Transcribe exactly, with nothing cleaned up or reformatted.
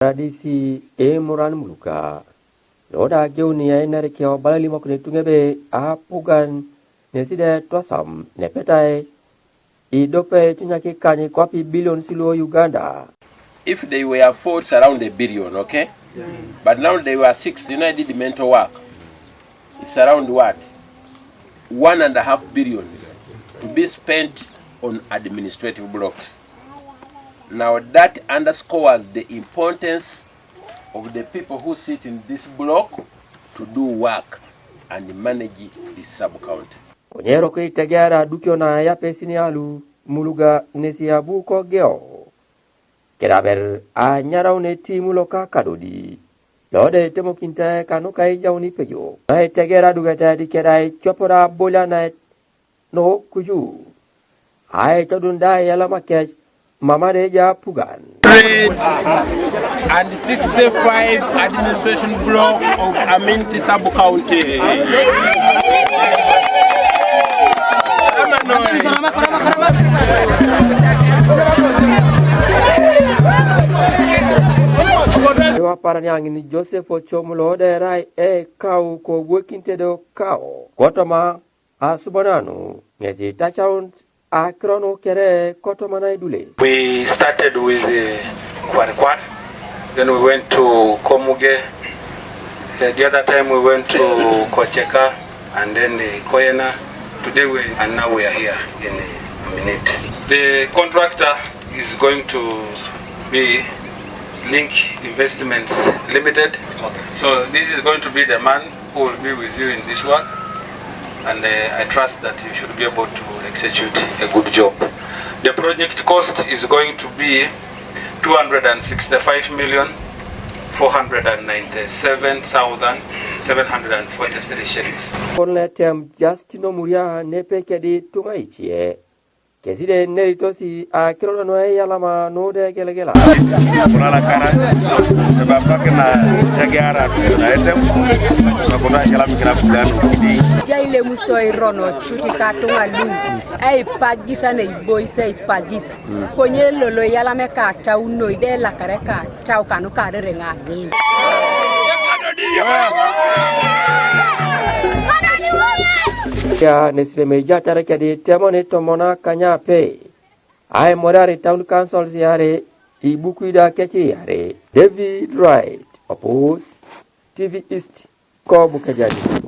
Radisi emuran muluka. Loda geuni ainarikio balalimokine tung'ebe apugan nesi de twasam nepetai idope tinyaki kany kwapi billion siluo Uganda. If they were four, it's around a billion, okay? But now they were six, you know, I did mental work. It's around what? One and a half billions to be spent on administrative blocks. Now that underscores the importance of the people who sit in this block to do work and manage this sub-county. Konyero kitegera dukio na yapesini alu muluga nesi abu ko geo. Keraber a nyarau ne timu loka kadodi. Lode temo kinte kanu kai jauni pejo. Na itegera dugete di kedai chopora bola na no kuju. Ai todun dai yala makech mama de ja pugan. And sixty-five administration block of Aminti sub-county. Wa parani angini Joseph Ochomulo de rai e kau ko gwekin tedo kau. Kotoma asubananu ngesi tachaun akironu kere kotoma na idule. We started with uh, Kwarkwar, then we went to Komuge, uh, the other time we went to Kocheka, and then uh, Koyena. Today we and now we are here in uh, Minit. The contractor is going to be Link Investments Limited. So this is going to be the man who will be with you in this work, and uh, I trust that you should be able to execute a good job. The project cost is going to be two hundred and sixty-five million four hundred and ninety-seven thousand seven hundred and forty-three shillings. Kon le tem Justino Muria ne pekedi tunga ichie. Keside neri tosi a kiro no e yalama no de gelegela. Kuna la kara, e ba pakina tege ara tu na etem. So kuna yalam kira kuganu kidi. Jaile musoi rono chuti katunga lu. Ei pagisa ne iboise ei pagisa. Konye lolo yalame ka tau no ide la kare ka tau kanu kare renga ni. Ya nesile meja tare kedi temoni tomona kanya pe. Ai morari town council siare ibuku ida kechi yare. David Wright, Opus, T V East, Kobu Kajani.